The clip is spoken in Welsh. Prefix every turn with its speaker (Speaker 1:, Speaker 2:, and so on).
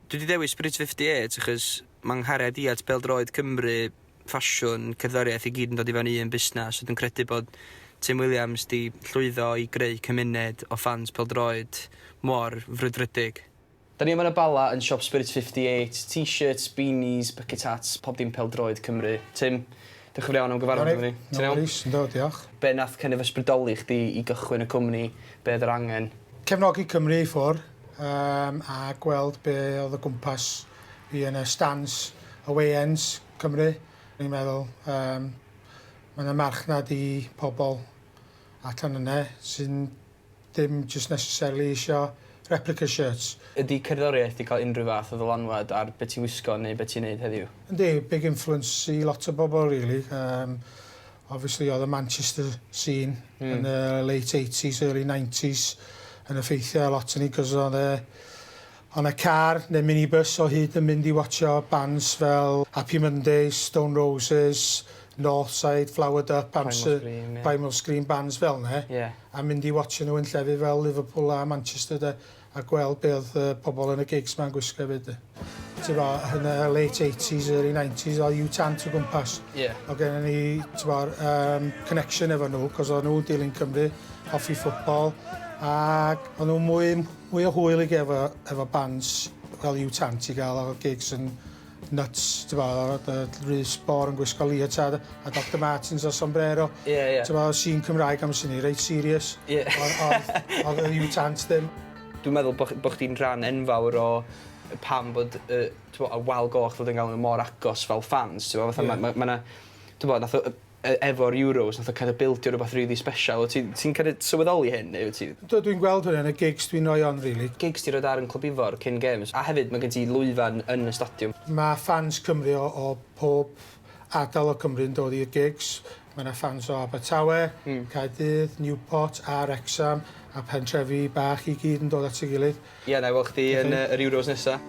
Speaker 1: Dwi 'di dewis Spirit 58 achos ma' 'nghariad i at pêl-droed Cymru, ffasiwn, cerddoriaeth i gyd yn dod i fewn i un busnes, a dwi'n credu bod Tim Williams 'di llwyddo i greu cymuned o ffans pêl-droed mor frwdfrydig. Da ni yma yn y Bala yn siop Spirit 58, t-shirts, beanies, bucket hats, pob dim pêl-droed Cymru. Tim, diolch yn fawr iawn am gyfarfod efo ni.
Speaker 2: Ti'n iawn? No worries, yndw, diolch.
Speaker 1: Be nath kind of ysbrydoli chdi i gychwyn y cwmni? Be oedd yr angen?
Speaker 2: Cefnogi Cymru i ffwr' a gweld be oedd o gwmpas fi yn y stands, away ends Cymru. O'n i'n meddwl ma' 'na marchnad i pobl allan yne sy'n Dim jyst necessarily isio replica shirts.
Speaker 1: Ydy cerddoriaeth 'di cael unrhyw fath o ddylanwad ar be ti'n wisgo neu be ti'n neud heddiw?
Speaker 2: Yndi, big influence i lot o bobl really. Obviously oedd y Manchester scene yn y late eighties, early nineties yn effeithio ar lot o ni 'cos oedd e o' 'na car neu minibus o hyd yn mynd i watsio bands fel Happy Mondays, Stone Roses, Northside, Flowered Up, Amser,
Speaker 1: Primal Scream, ie.
Speaker 2: Primal Scream, bands fel 'ne.
Speaker 1: Ie.
Speaker 2: A mynd i watsio nhw yn llefydd fel Liverpool a Manchester 'de a gweld be' o'dd yy pobol yn y gigs 'ma'n gwisgo efyd 'de. T'bo' yn y late eighties early nineties o'dd U Tant o gwmpas.
Speaker 1: Ie.
Speaker 2: O' gennon ni t'mor yym connection efo nhw 'c'os o'n nhw'n dilyn Cymru, hoffi ffwtbol ag o'n nhw mwy mwy o hwyl i ge- efo efo bands fel U Tant i ga'l o gigs yn nuts t'bo' o'dd yy Rhys Bohr yn gwisgo leotard a Doctor Martens a sombrero.
Speaker 1: Ie ie.
Speaker 2: T'bo' scene Cymraeg am swn i reit serious.
Speaker 1: Ie.
Speaker 2: O'dd o'dd o'dd y U Tant ddim.
Speaker 1: Dwi'n meddwl bo' bo' chdi'n rhan enfawr o pam bod y t'bo' y wal goch fod yn ga'l yn mor agos fel fans t'bo' fatha ma' ma' ma' 'na t'bo' nath o yy efo'r Euros nath o kind of bildio rwbath rili sbesial wyt ti ti'n kind of sylweddoli hyn neu wyt ti...
Speaker 2: Yndw dwi'n gweld hwnna yn y gigs dwi'n roi on rili.
Speaker 1: Gigs ti roid ar yn Clwb Ifor cyn games a hefyd ma' gen ti lwyfan yn y stadiwm.
Speaker 2: Ma' ffans Cymru o o pob ardal o Cymru yn dod i'r gigs. Ma' 'na ffans o Abertawe, Caerdydd, Newport a Wrecsam a pentrefi bach i gyd yn dod at ei gilydd.
Speaker 1: Ie nai wel' chdi yn yy yr Euros nesa.